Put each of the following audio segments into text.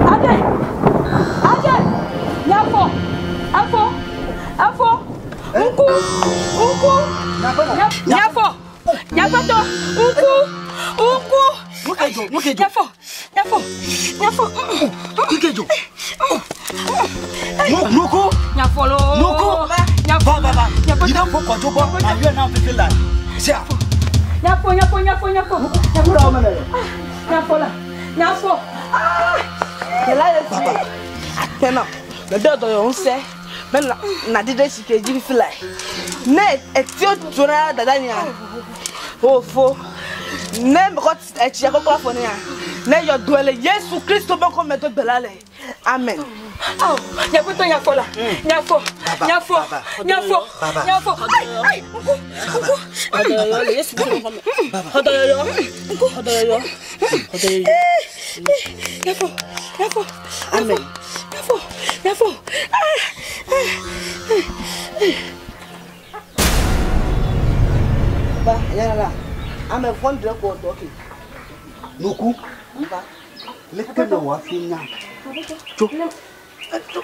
Adé! Adé! Nyafɔ! Afɔ! Afɔ! Ŋku! Ŋku! Nyafɔ! Nyafɔtɔ! Ŋku! Ŋku! Nyafɔ! Nyafɔ! Nyafɔ! Nkejo! Nuku! Nyafɔ loo! Nuku! Nyafɔ! Va, va, va! Nyafɔ! Yi ɖe ƒo kɔdzo gbɔ, nàyɔe nam fifi la. Sia! Nyafɔ! Nyafɔ! Nyafɔ! Nyafɔ! Nyafɔ la! Nyafɔ! Yɛla le fi akpɛnɔ mɛ dɔ dɔyɔ ŋusẽ mɛ na di ɖe si ke dzi fifi la ne etiwo tso na dada nya ofo ne mekɔ etsia kɔkɔ afɔ ne ya ne yɔ do le Yesu Kristo be ŋkɔme do gbe la le amen. Awo, nyafɔtɔ nyafɔ la, nyafɔ, nyafɔ, nyafɔ, nyafɔ, ayi, ayi, ŋku, ŋku. Xɔdɔyɔyɔ le Yesu be ŋkɔme. Xɔdɔyɔyɔ, xɔdɔyɔyɔ, xɔdɔyɔyɔ. Nyafɔ, nyafɔ, Amen. nyafɔ, nyafɔ. Ba yàrá la ame vɔn ɖe kɔ dɔ ke. Nuku! Ba. Leke nèwɔ hafi nya? Tso! Tso!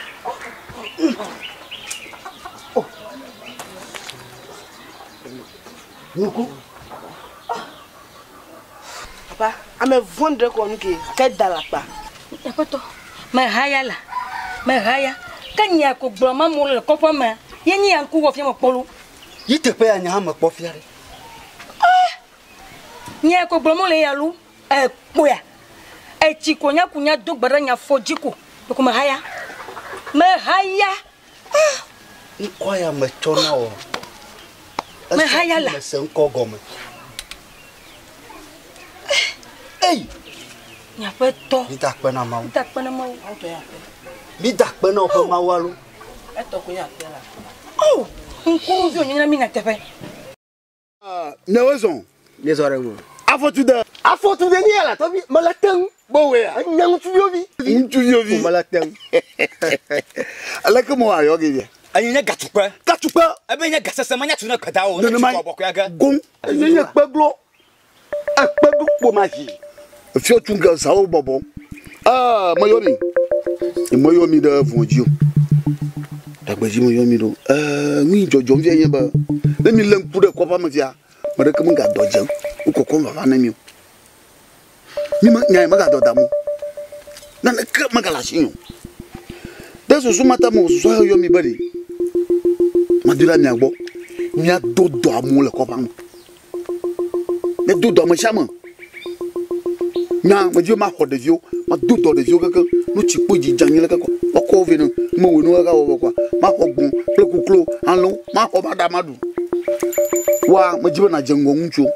Oh. Nuku! Papa ame vɔn ɖe kɔ nu ke ke da la kpa. Aƒetɔ, mehaya la, mehaya. Ke nya ko gblɔ ma mo le kɔƒe me, ye nye ya ŋku wɔ fia me kpɔ lo. Yi teƒe ya nye hã mekpɔ fia ɖe. Nya ko gblɔ mo le ya lo, ekpoya. Etsi ko nya ku nya do gbe ɖe nya fɔ dzi ko. Ko mehaya. Mehaya. Ŋkɔ ya metsɔ na wò. Mehaya la. Mese ŋkɔ gɔme. Ei! Nyaƒetɔ. Mi da akpe na Mawu. Mi da akpe na Mawu. Mi da akpe na woƒe Mawu alo. Etɔ ko nye akpe la. Oh! Ŋkuvi wònye na mi nyateƒe. Ne wozɔn. Ne zɔ ɖe ŋu. Afɔtude. Afɔtude nye ya la tɔvi mele te ŋu. Bowea. Enye ŋutsuviwovi. Ŋutsuviwovi. O mele te ŋu. Aleke mo ayɔ ge bia? Enye nye gatukpe. Gatukpe. Ebe nye gasese menya tu ne gbedawo. Nenema Ne tukɔ bɔkɔe ge. Goŋ. Enye nye kpeglo. Ekpeglo kpo ma zi. Fiɔ tu ge zawo bɔbɔ. Aa meyɔ mi. Meyɔ mi ɖe vɔ̃ dzi o. Ɖagbedzi meyɔ mi ɖo. Nui dzɔdzɔm fia nye be ne mi lé ŋku ɖe kɔƒea me fia, ame ɖeke megadɔ dzem wokɔkɔm vava ne mi o. Mi me nya megadɔ dam o. Naneke megale asi nye o. Ɖe susu ma ta mewɔ susu aheyɔ mi be ɖe mado ɖe mia gbɔ. Míado dɔ amewo le kɔƒea me. Míado dɔ ame sia ame. Nya medi be maxɔ ɖeviwo, mado dɔ ɖeviwo kekeŋ. Ne wotsi kpo dzi dze anyi leke kɔa, woakɔ wo vɛ ne mewɔe ne woava wɔ vɔ kɔa, maxɔ gbɔ̃ kple koklo, alẽwo, maxɔ va ɖa maɖu. Woa, medi be nàdze ŋgɔ ŋutsuwo,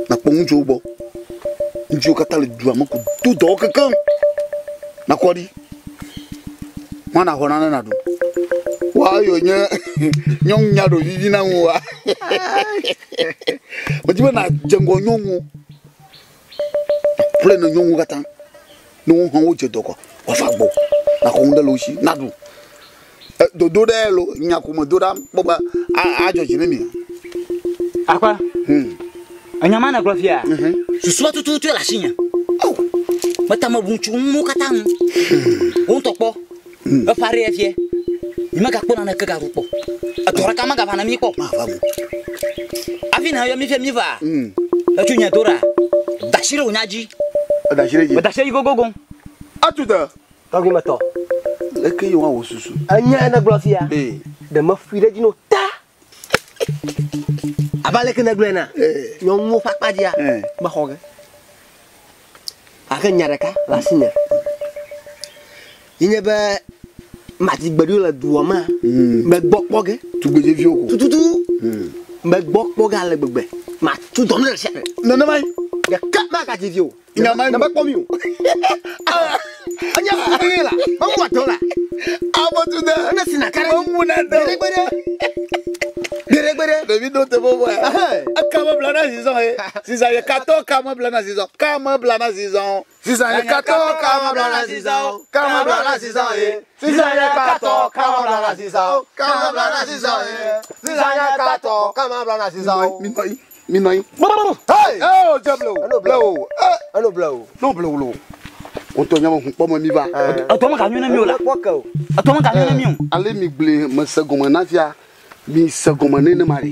nàkpɔ ŋutsuwo gbɔ. Ŋutsuwo katã le dua me ko do dɔ wo kekeŋ. Nakɔ ɖi. Ma nàxɔ nane nàɖu. Woa yɔ nye nyɔnu nya ɖo vivi na ŋu wa. Medi be nàdze ŋgɔ nyɔnuwo. Ƒle ne nyɔnuwo katã. Ne wo hã wodze dɔ kɔ, woava gbɔ. Nàxɔ nu ɖe le wo si naɖu. Dodo ɖe lo nya ko me do ɖa kpɔ be adzɔ dzi ne mia. Akpa. Enya ma nègblɔ fia? Susua tututu le asinye. Ao, meta mebu ŋutsu ŋu katã ŋu. Wo ŋutɔ kpɔ. Eƒe aɖe fie. Nyemegakpɔ naneke gaɖu kpɔ. Edɔ ɖeka megava na mí kpɔ. Hafi nèyɔ mí fia mí va. Etso nye do ɖa. Da asi ɖe wò nya dzi. Eda asi ɖe edzi. Meda asi ɖe edzi gogogo. Atu de. Tɔgbi metɔ. Leke ye woawɔ susu? Enya nègblɔ fia. Ɖe meƒui ɖe edzi no ta. Abe aleke nègblɔe ena, nyɔnuwo ƒe akpa dzia, mexɔ ge. Gake nya ɖeka le asinye. Ye nye be madi gbeɖiwo le dua mea, megbɔ kpɔ ge. Tugbedzeviwo ko. Tututu. Megbɔ kpɔ ge ale gbegbe. Matu dɔ ne ɖe sia ɖe. Nenemae. Ɖeka magadzi vi o. Nya ma Mekpɔ mi o. Enye kuku la, memu adɔ la. Ame tu de. Ene si naka ɖe. Memu na de. Gbeɖegbeɖe. Gbeɖegbeɖe. Ɖevi ɖo teƒe vɔ ya. Eka me bla na zizɔ he. Zizɔ ye katɔ ka me bla na zizɔ. Ka me bla na zizɔ. Zizɔ ye katɔ ka me bla na zizɔ. Ka me bla na zizɔ he. Zizɔ ye katɔ ka me bla na zizɔ. Ka me bla na zizɔ he. Zizɔ ye katɔ ka me bla na zizɔ. Mi nɔ anyi. Mi nɔ anyi. Hey! Oh, dze ble o. Eno ble o. Eno ble o. No ble o lo. Wotɔ nya me hu kpɔ me mi va. Etɔ me ganyo na mi o la. Kpɔ ke o. Etɔ me ganyo na mi o. Ale mi gble me se gɔme na fia. Mi se gɔme ne ne ma ɖe.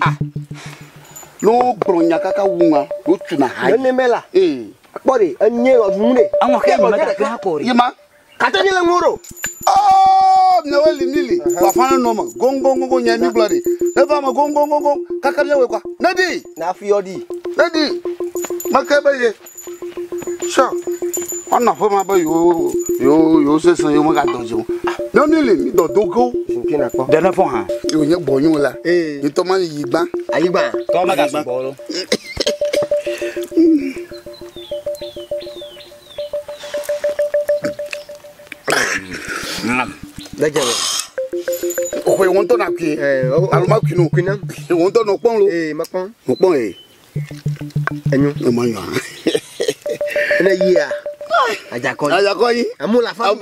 Ne wogblɔ nya kaka wu ŋua, wotuna ha. Nene me la. Ee. Kpɔ ɖe, enye ɔdunu ɖe. Aŋɔ ke mi me gake ha kɔ ɖe. Ye ma. Kate mi le ŋu ɖo. Oh, miawoe li mi li. Wafa ne nɔ me. Goŋgoŋgoŋgo nye mi gblɔ ɖi. Ne va me goŋgoŋgoŋgo kaka miawoe kɔa. Ne ɖi. Na fi yɔ ɖi. Ne ɖi. Meke be ye. Sɔ. Woanɔ aƒe ma be yewo yewo yewo sesẽ yewo megadɔ dzi o. Ne mi li mi dɔ do go. Zikpui na kpɔ. Ɖe ne fɔ hã. Yewo nye gbɔnyo la. Ee. Ŋutɔ ma yi gbã. Ayi gbã. Tɔ megasugbɔ lo. Ɖe dze me. Xɔe wɔntɔ na kui. Ee. Alo ma kui no. Kui nam. Wɔntɔ nɔ kpɔm lo. Ee, mekpɔm. Nɔ kpɔm ye. Enyo. Ema nyɔa. Ne yia. Adzakɔ. Adzakɔ yi. Amu la fa.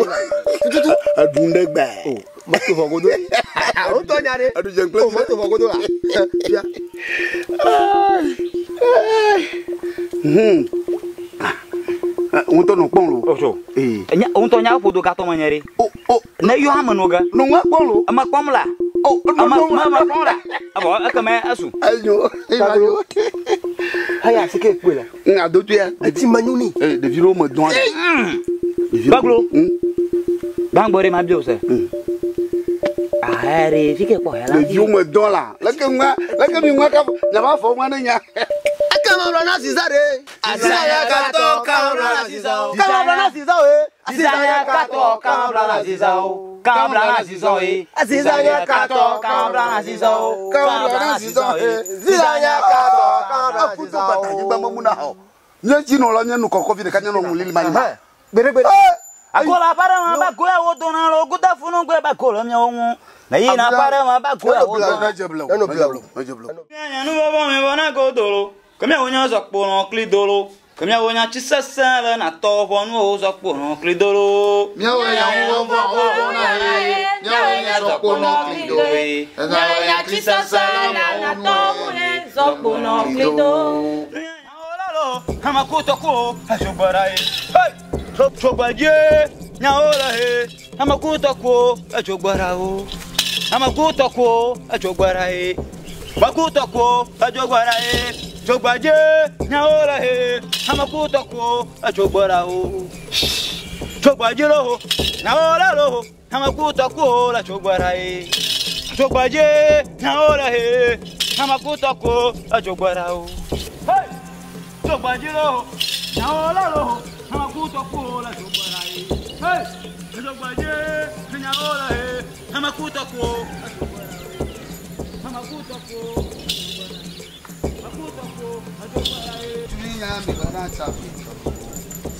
Tututu. Eɖu ɖe gbe. O, meto vɔ godo. Wotɔ nya ɖe. Eɖu dze kple. O, meto vɔ godo la. Fia. Wotɔ nɔ kpɔm lo. Oso. Ee. Enya ŋutɔ nya ƒo do gatɔ me nye ɖe. O o. Ne yɔ ame no ge. Nɔ ŋua kpɔm lo. Eme kpɔm la. O Eme me kpɔm la. Evɔ ekeme esu. Enyo. Taglo. Haya asi ke kpoe la. Adodoea. Eti menyo ni. Ee ɖevi ɖewo me dɔn ɖe. Baglo. Gbãgbɔ ɖe ma bio se. Ahɛ ɖe fi ke kpɔ hɛ la. Ɖeviwo me dɔn la. Leke ŋua leke mi ŋua ka nyaba fɔ ŋua ne nya. Eka me bla na ziza ɖe. Aziza ya katɔ ka bla na ziza o. Ka me bla na ziza o. Aziza ya katɔ ka bla na ziza o. Ka bla na ziza o. Aziza ya katɔ ka bla na ziza o. Ka bla na ziza o. Ziza ya katɔ ka bla na Akutu ziza bata o. nyigba memu na hɔ. Nye dzi nɔ la nye nu kɔkɔ vi ɖeka nye nɔ ŋu lili ma yi ma. Gbeɖegbeɖe. Akola aƒe ma ba goya wo dona lo guda funu gbe ba kolo miawo ŋu. Ne yina aƒe ma ba goya wo dona. Nedze ble o. Eno ble o. Nedze ble o. Mianya nuvɔvɔ mi vɔ na godolo. Ke miawo nya zɔkpo nɔ kli dolo. Ke miawo nya tsi sesẽ le natɔ ʋɔnuwo zɔkpo nɔ kli dolo. Miawo nya ŋu vɔ vɔ na ye. Miawo nya zɔkpo nɔ kli do. Miawo nya tsi sesẽ le natɔ ʋɔnuwo zɔkpo nɔ kli do. Amakutɔkuwo ezogbɔra ye. Tsogbadze nyawo le he. Amakutɔkuwo edzogbɔra wo. Amakutɔkuwo edzogbɔra ye. Makutɔkuwo edzogbɔra ye. Tsogbadze nyawo le he. Amakutɔkuwo edzogbɔra wo. Tsogbadze lo. Nyawo le lo, amakutɔ ko le tsogbara ye. Tsogbadze, nyawo le he, amakutɔ ko le tsogbara o. Hey! Tsogbadze lo, nyawo le lo, amakutɔ ko le tsogbara ye. Hey! Tsogbadze, nyawo le he, amakutɔ ko le tsogbara ye. Amakutɔ ko le tsogbara ye. Amakutɔ ko le tsogbara ye.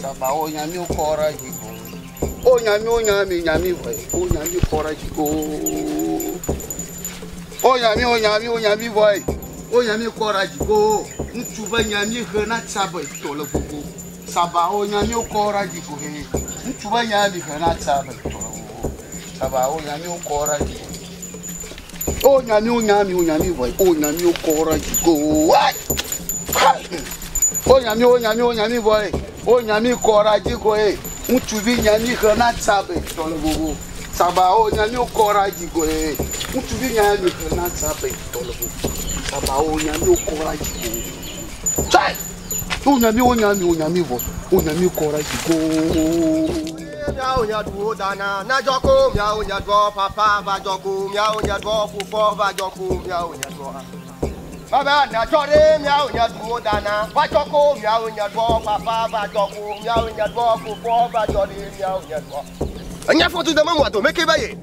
Saba o nyami o kɔra jiko. O nyami o nyami nyami vɔe. O nyami kɔra jiko. O nyami o nyami o nyami vɔe. O nyami kɔra jiko. Ŋutsu be nyami he na tsabe tɔ le gbogbo. Saba o nyami o kɔra jiko he. Ŋutsu be nyami he na tsabe tɔ le gbogbo. Saba o nyami o kɔra jiko. O nyami o nyami o nyami vɔe. O nyami o kɔra jiko. Wai! O nyami o nyami o nyami vɔe. O nyami kɔra jiko ye. Ŋutsuvi nyami he na tsabe tɔ le gbogbo. Saba o nyami o kɔra jiko ye. Ŋutsuvi nyami he na tsabe tɔ le gbogbo. Saba o nyami o kɔra jiko. Tsai! O nyami o nyami o nyami vɔ. O nyami kɔra jiko. Miawo nya duwo dana, nadzɔko miawo nya duɔ papa va dzɔko, miawo nya duɔ fofo va dzɔko, miawo nya duɔ. Baba nadzɔ ɖe miawo nya duwo dana, va dzɔko miawo nya duɔ papa va dzɔko, miawo nya duɔ fofo va dzɔ ɖe miawo nya duɔ. Enya foto de memu ato meke ba ye.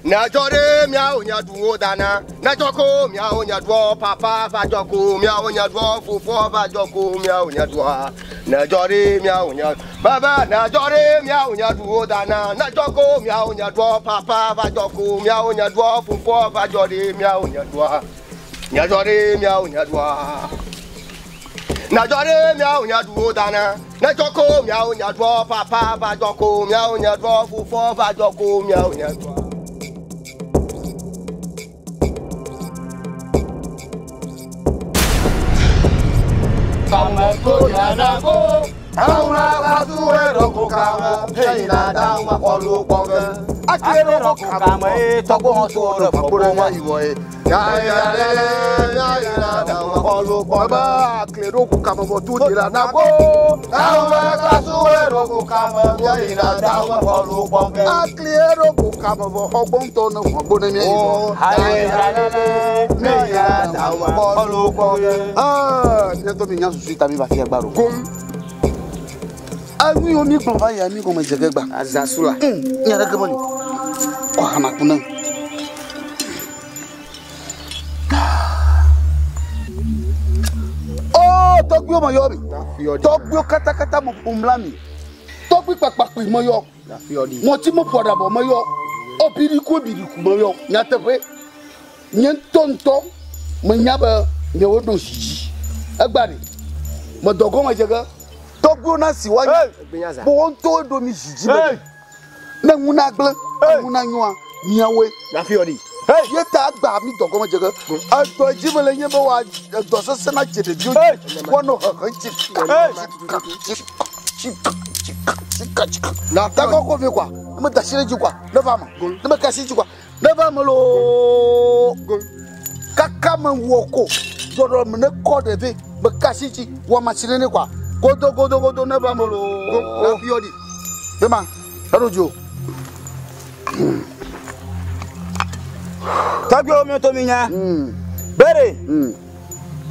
Nadzɔ ɖe miawo nya duwo dana, nadzɔko miawo nya duɔ papa va dzɔko, miawo nya duɔ fofo va dzɔko, miawo nya duɔ. Nadzɔ ɖe miawo nya Baba nadzɔ ɖe miawo nya duwo dana, nadzɔko miawo nya duɔ papa va dzɔko, miawo nya duɔ fofo va dzɔ ɖe miawo nya duɔ. Nadzɔ ɖe miawo nya duɔ. Nadzɔ ɖe miawo nya duwo dana, nadzɔko miawo nya duɔ papa va dzɔko, miawo nya duɔ fofo va dzɔko, miawo nya duɔ. Awi omi gbɔn va ya mi gɔme dze ge gba. Azasula. Nya ɖeke meli. Kɔ hama ku nam. O tɔgbiwo me yɔ mi. Tɔgbiwo katakata me ƒom la mi. Tɔgbi kpakpakpi me yɔ. Ŋɔti me ƒo aɖabɔ me yɔ. O biriku biriku me yɔ. Nyateƒe. Nye ŋutɔ menya be miawo ɖo zi dzi. Egba ɖe. Me dɔ gɔme dze ge. Tɔgbiwo na si woanya. Bo wo ŋutɔ ɖo mi zi dzi be. Ne ŋu na gblẽ, ŋu na nyoa, miawoe. Ye ta agba mi dɔ gɔme dze ge. Edɔ dzi me le nye be wa edɔ sesẽ na dze ɖeviwo dzi. Woanɔ hehe tsi ka tsi ka tsi ka tsi ka tsi ka tsi ka. Takɔ kɔ vi kwa. Ne me da asi ɖe dzi kwa. Ne va me. Ne me ka asi dzi kwa. Ne va me loo. Kaka me wɔ ko. Dɔdɔ me ne kɔ ɖevi. Me ka asi dzi. Wɔ ama si ne ne kwa. Godo godo godo ne va me loo. Bema. Eɖo dzo. Tɔgbiwo mi to mi nya. Bere.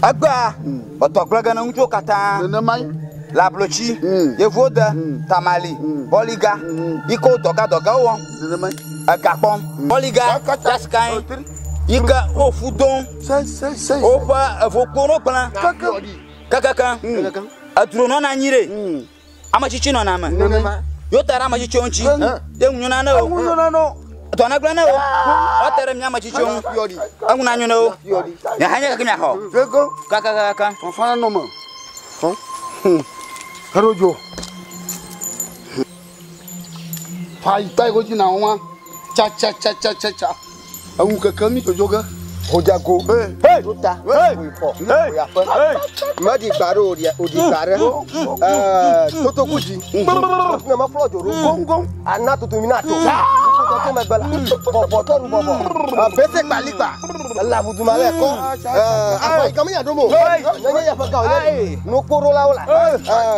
Egba. Ɔtɔ gblẽ ge ne ŋutsuwo katã. Nenema ye. Le ablotsi. Yevuwo de. Tamali. Bɔliga. Yi ke wo dɔga dɔga wɔ. Nenema ye. Ega kpɔm. Bɔliga. Jasikae. Yi ke wo ƒu dom. Se se se. Woƒe evokpo no gblẽ. Kekeke. Edro nɔna anyi ɖe. Ame tsitsi nɔna eme. Yo ta ɖe ame tsitsiwo ŋuti. Ye ŋu nyona ne wo. Dɔ ne gblẽ ne wo. Woate ɖe mía ame tsitsiwo ŋu. Eŋu na nyo ne wo. Miaha nye keke miaxɔ. Kakakaka. Fɔfɔ na nɔ me. Eɖo dzo. Pa yi ta yi ko dzi na wɔn. Tsa tsa tsa tsa tsa tsa. Eŋu keke mi dzodzo ge. Hojago. Hey! Tota. Hey! Hey! Medi gba ɖe odi gba ɖe. Totoku dzi. Ne me flɔ dzo ɖo. Goŋgoŋ. Ana tutu mi na to. Tutu megbe la. Bɔbɔtɔ nu bɔbɔ. Bese gbaligba. La buduma le ko. Apa kami ya domo. Nanya ya fakau ya. No koro la ola.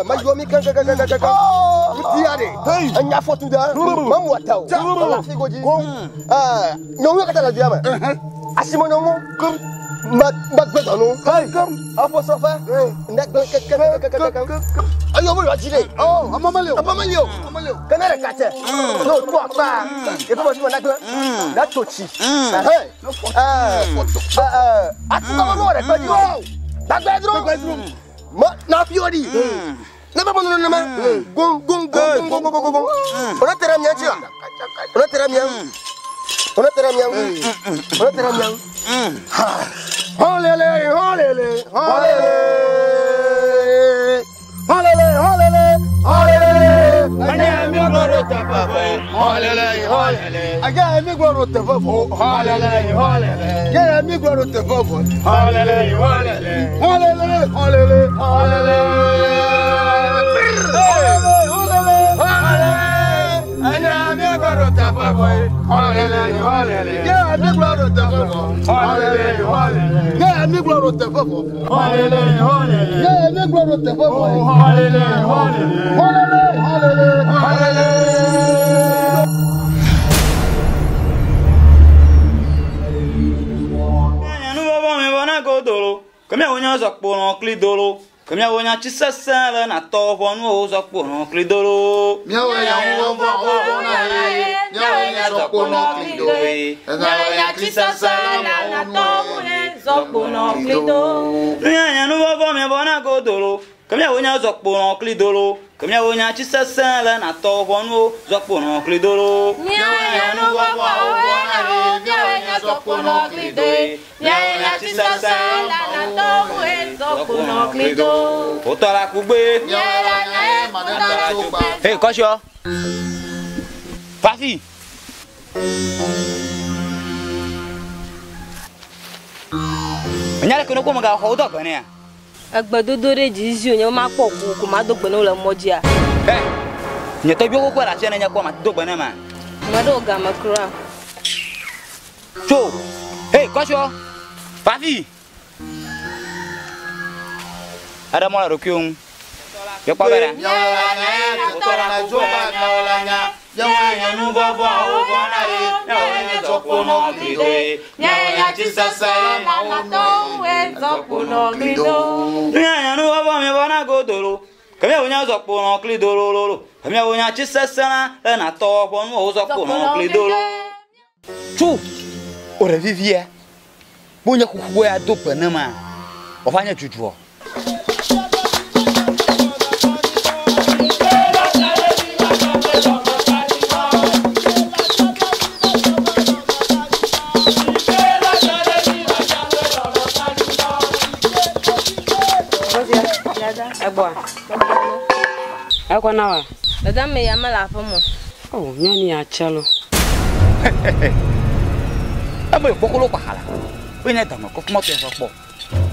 Ma yo mi kan kan kan kan kan. Ti ade. Anya fotu da. Ma mu atao. La figo ji. Nyongo kata la diama. Asimo nyongo. Ma ma gbẹ dọnu. Afọ sọfẹ. Ndẹ gbẹ kẹkẹkẹkẹkẹ. Ayo mo yọ jide. Oh, amamale o. Amamale o. Kẹnẹ rẹ kàtẹ. N'o tó àpá. Ebi mo ti mọ nàgbẹ. N'a tó tsi. Atukọ̀ mọ̀ rẹ̀ gbẹ́jú. Gbàgbẹ́ dúró. Mọ n'a fi o di. Ne bɛ bɔ nínú nínú gon gon gon gon gon gon gon. O ne tẹ̀rẹ̀ miẹ́ ci wa. O ne tẹ̀rẹ̀ miẹ́. O ne tẹ̀rẹ̀ miẹ́. O ne tẹ̀rẹ̀ miẹ́. Holele, holele, holele. Holele, holele, holele. Anya mi gbọ́dọ̀ tẹ fẹfẹ. Holele, holele. Ajá mi gbọ́dọ̀ tẹ fẹfẹ. Holele, holele. Jẹ́ mi gbọ́dọ̀ tẹ fẹfẹ. Holele, holele. Holele, holele, holele. Holele, holele, holele. Anya mi gbọ́dọ̀ tẹ fẹfẹ. Holele, holele. Jẹ́ mi gbọ́dọ̀ tẹ fẹfẹ. Holele, holele. Jẹ́ mi gbọ́dọ̀ tẹ fẹfẹ. Holele, holele. Jẹ́ mi gbọ́dọ̀ tẹ fẹfẹ. Holele, holele. Holele, holele, holele. Hey, Kosho. Fafi. Nyale kono ko maga ho do gbene ya. Egbe dodo re jizi onye ma po ku ko ma do gbene le moji a. Eh. Nye to bi ko ko ra se na nya ko ma do gbene ma. Ma do ga ma kura. Cho. Hey, Kosho. Fafi. Ada mo la rokiun. Yo pa bere. Chu. Ore vivie. Bo nya kuku ya do pene ma. Ofa nya juju. Ekwa Dada me ya mala afomo. Oh, nyani ya chalo. Amo pokolo pahala. We na tamo ko moto ya po.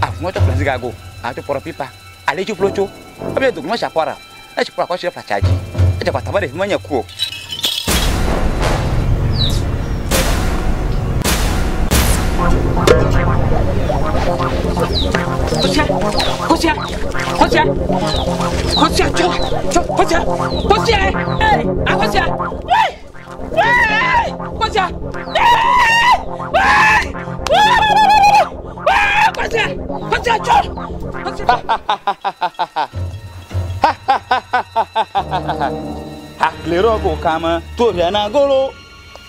Ah, moto plazi gago. Ah, to pora pipa. Ale chu plocho. Abe do kuma chapora. Na chapora ko chira fachaji. Aja kwa tabare manya kuo. Kosia, kosia, kosia, kosia, cho, cho, kosia, kosia, eh, ah, kosia, wait, wait, kosia, eh, wait, wait, kosia, kosia, cho, kosia. Haklero ko kama, to na golo.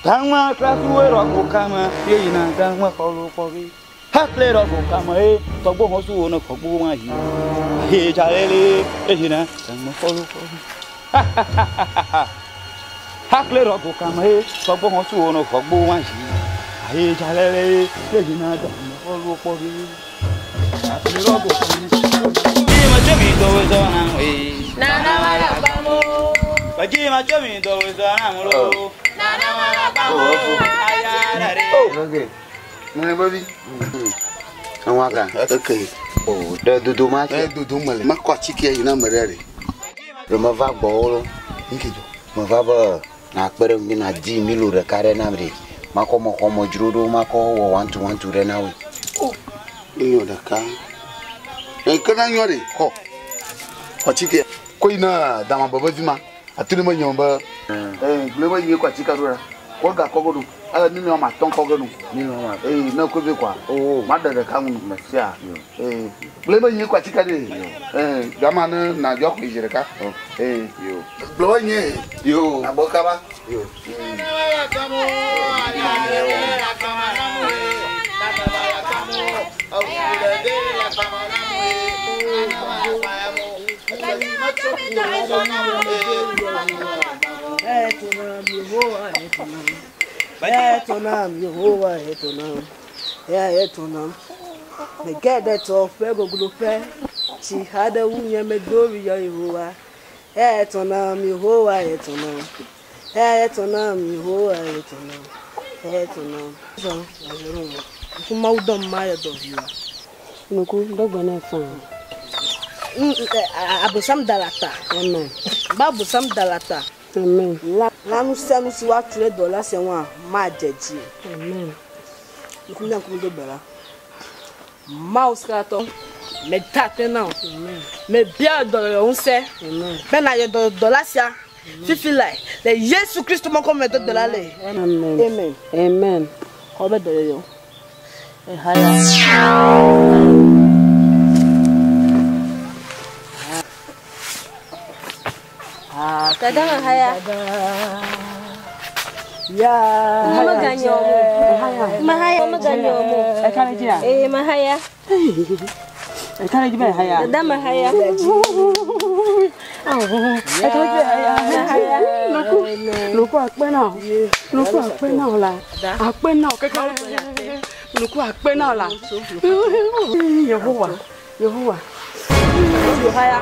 Tangwa klasuwe ko kama, ye na tangwa kolo kobi. Haklero ko kama e, togbo hosu ono kogbo ma yi. He chalele, e na tangwa kolo kobi. Haklero ko kama e, togbo hosu ono kogbo ma yi. He chalele, e na tangwa kolo kobi. Haklero ko kama. Ni ma chomi do zo na we. Na na wala bamo. Baji ma chomi do zo na mo lo. Na na wala bamo. Ayarare. Okay. Mo baby. Àwọn aga. Okay. Oh, de dodo ma. Eh dodo male. Ma kwa chiki yi na merere. Re ma va gbo lo. Nkejo. Ma va ba na pere mi na di mi lo re kare na mre. Makɔ me xɔ me dzro ɖo makɔ wɔ 1 2 1 2 ɖe na woe. Nyɔ ɖeka. Ke na nyɔ ɖe xɔ. Xɔ tsike. Ko yina dama be vi ma. Ati ɖe me nyɔ be. Gblẽ be yi kɔ atsika ɖo ɖa. Kɔ ga kɔ go ɖo. Ele mi mi ma tɔn kɔ ge nu. Mi ma. Ne ko ve kwa. Ma ɖe ɖeka ŋu. Mesia. Gblẽ be yi kɔ atsika ɖe. Gama ne na dzɔ ko yi ɖeka. Yo. Gblẽ be nye. Yo. Abɔ kaba. Yo. Etonam, Yehowa etonam, ya etonam. Megede tɔ ƒe gogloƒe, tsi xa ɖe ŋunye medo yɔ Yehowa. Etonam, Yehowa etonam, etonam, Yehowa etonam, etonam. Zɔn, azɔrɔ mo. Nuku Mawu dɔm ma yɔ dɔ vi wa. Nuku dɔgba ne fan. Abosam da la ta. Amen. Ba abosam da la ta. Amen. La nu sia nu si woatu ɖe dɔ la sia ŋua madze dzi. Amen. Nuku nya ŋkume do gbe la. Mawu sratɔ, meda akpe na wò. Mebia dɔyɔyɔ ŋusẽ. Amen. Bena yɔ dɔ la sia fifi lae le Yesu Kristo ƒe ŋkɔ me do gbe la le. Amen. Amen. Amen. Xɔ be dɔyɔyɔ. Ehaya. Dada mahaya. Ya. Mama ganyomo. Mahaya mama ganyomo. Ekale jia. Eh mahaya. Ekale jia haya. Dada mahaya. Ekale jia haya. Mahaya. Nuku. Nuku akpe na. Nuku akpe na la. Akpe na keke. Nuku akpe na la. Yehowa. Yehowa. Yohaya.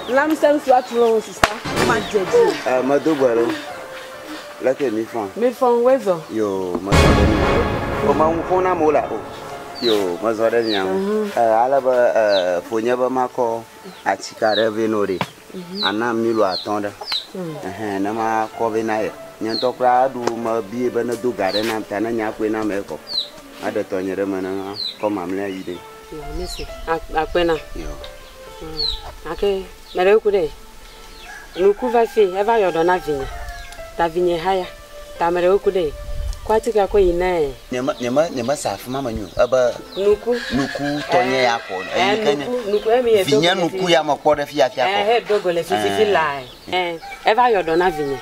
La nu sia nu si woatu ɖe wo sista madze dzi. Medo gbe ɖo. Leke mi fɔn. Mi fɔn wezɔ. Yo, mezɔ ɖe mia ŋu. O me ŋu ƒom na amewo la o. Yo, mezɔ ɖe mia ŋu. Ale be ƒonye be makɔ atsika ɖe vɛ no ɖe. Ana milo 5 ɖe. Ɛhɛn, ne makɔ vɛ na ye. Nye ŋutɔ kura ɖu mebie be ne do ga ɖe nam ta ne nya koe nam ekɔ. Aɖe tɔnye ɖe me ne kɔ mamlɛa yi ɖe. Yo, mesi. Akpe na. Yo. Ake, meɖe ku ɖe. Nuku va fi, eva yɔ dɔ na vinye. Ta vinye haya. Ta meɖe ku ɖe. Kɔ atsika kɔ yi ne. Nye me sa afi ma me nyo. Ebe Nuku. Nuku tɔnye ya kɔ. Eyi ke nye. Nuku emi ye Vinye nuku ya me kpɔ ɖe fia fia kɔ. He dogo le fifi la. Eva yɔ dɔ na vinye.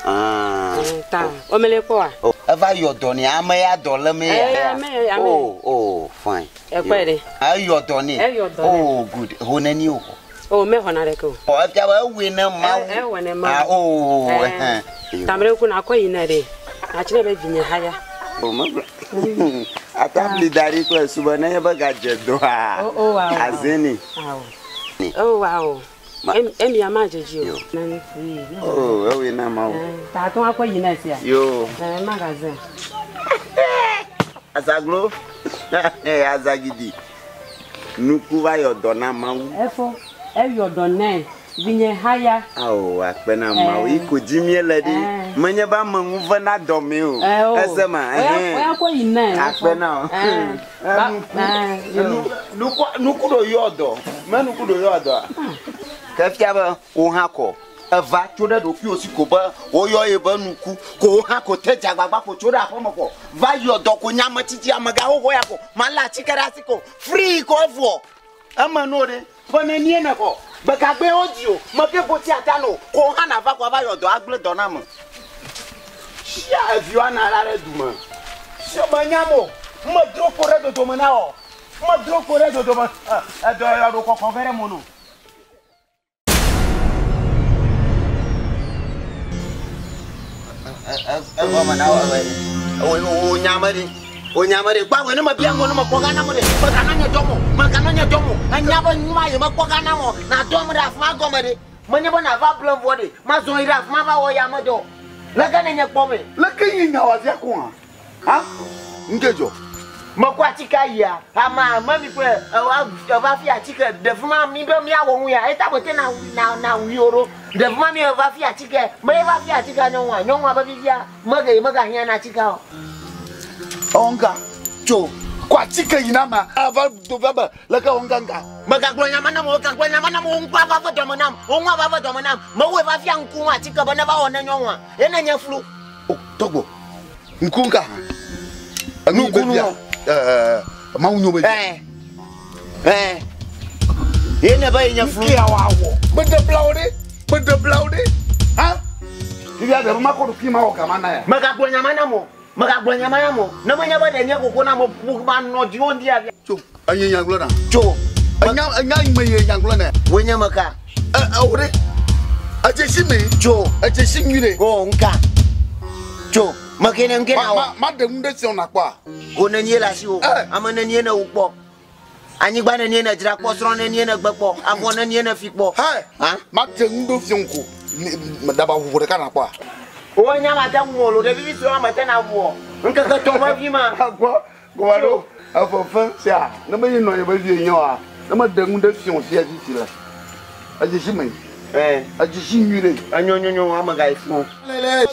Ta omele kpɔa. Eva yɔ dɔ ne ame ya dɔ le me ya. Ame ya ame. Oh, fine. Ekpɔe ɖe. Eyɔ dɔ ne. Eyɔ dɔ ne. Oh, good. Ho neni o. Oh, me xɔna ɖeke o. Ɔ efia be ewoe ne Mawu. Ewɔe ne Mawu. Oh, Tamere ku na kɔ yi ne ɖe. Atsi ne be vinye haya. O megblɔ. Atabli da ɖi kple sube ne ye be gadze dɔa. Oh, wow. Azeni. Oh, wow. Emi ya ma dzedzi o. Oh, ewoe na Mawu. Ta tɔn akɔ yi ne sia. Yo. Magazin. Azaglo. Azagidi. Nuku va yɔ dɔ na Mawu. Efo. Eyɔ dɔ nɛ. Vinye haya. Awo akpe na Mawu. Iko dzi míele ɖi. Menye be ame ŋu ve na dɔme o. Ese ma. Oya kɔ yi nɛ. Akpe na o. Nuku ɖo yɔ dɔ. Me nuku ɖo yɔ dɔa. Ke fia be wo hã kɔ. Eva tso ɖe ɖokuiwò si ko be woyɔ ye be nuku ko wo hã ko te dzagbagba ko tso ɖe aƒeme kɔ. Va yɔ dɔ ko nye ametsitsi amegãwo xɔ ya ko. Malé atike ɖe asi ko. Free ko evɔ. Eme no ɖe. Ƒe nenie ne xɔ. Gbekagbe wodzi o. Meke goti ata no. Ko hã nava ko ava yɔ dɔ agblẽ dɔ na me. Sia eviwo ana la ɖe dume. Sia menyam o. Medro ko ɖe dodome na wɔ. Medro ko ɖe dodome. Edɔ yɔ ɖo kɔkɔ ge ɖe mo no. Egɔme na wɔ be o nyame ɖi. O nyame ɖi. Gbawe ne mebia ŋgɔ ne mekpɔ ga nam ɖe. Megana nye dɔm o. Megana nye dɔm o. Enya be nu ma yi mekpɔ ga nam o. Na dɔm ɖe afi ma gɔme ɖe. Menye be nava blem vɔ ɖe. Mazɔ yi ɖe afi ma va wɔ ya me dɔ. Leke ne nye kpɔ me. Leke nye nya wɔ fia ko hã? Ha? Nke dzɔ. Mekɔ atsika yia. Ama ame mi ƒe eva fi atsike. Ɖevi ma mi be miawɔ nu ya. Eta be te na na wui o ɖo. Ɖevi ma mi eva fi atsike. Me eva fi atsika nyɔnua. Nyɔnua be fifia mege mega hiã na atsika o. Ewɔ ŋka. Tso. Kɔ atike yina ma ava do va be leke wɔ ŋka ŋka. Megagblɔ nya ma nam o, gagblɔ nya ma nam o, ŋku ava ve dɔme nam, wo ŋu ava ve dɔme nam. Mewɔe va fia ŋku ŋu atike be neva wɔ ne nyɔnua. Ye ne nye flu. O tɔgbo. Ŋku ŋka hã. Enu yi be Nukunu. fia. Ɛɛ Mawu nyo be fia. Ɛɛ. Ɛɛ. Ye ne be ye nye flu. Ŋkea wòawɔ. Meɖe blawo ɖe. Meɖe blawo ɖe. Ha? Fifia ɖe be makɔ ɖokui ma wɔ gama na ya. Megagblɔ nya ma nam o. Megagblɔ nya ma nam o. Ne menye be ɖe nye koko na me ƒu manɔ dziwò ŋdi afia. Tso. Enye nya gblɔ na. Tso. Enya enya me ye nya gblɔ na. Woe nye me ka? Ɛ ɛ wo ɖe. Edze si me. Tso. Edze si nyui ɖe. O ŋka. Tso. Meke ne ŋke na Ma wɔ. ma ma ɖe nu ɖe si wɔna kpɔa. Go nenie le asiwò. Ɛ. Ame nenie ne wò kpɔ. Anyigba nenie ne dzra kpɔ, srɔ̃ nenie ne gbe kpɔ, avɔ nenie ne fi kpɔ. Hɛ. Ha? Ma ɖe nu ɖe fiɔ ŋku. Daba ʋuƒo ɖeka na kpɔa. Wo nya ma te ŋu o lo ɖevi vi sue ma te na ŋu o. Ŋkeke tɔ̃ me vi ma. Agbɔ gɔma ɖo efefe sia ne menye nɔ nye be vie nye oa ne meɖe nu ɖe fiɔ fia fifi le. Edze si me. Ɛ. Edze si nyui ɖe. Enyo nyo nyo ame ga yi fũ. Lele.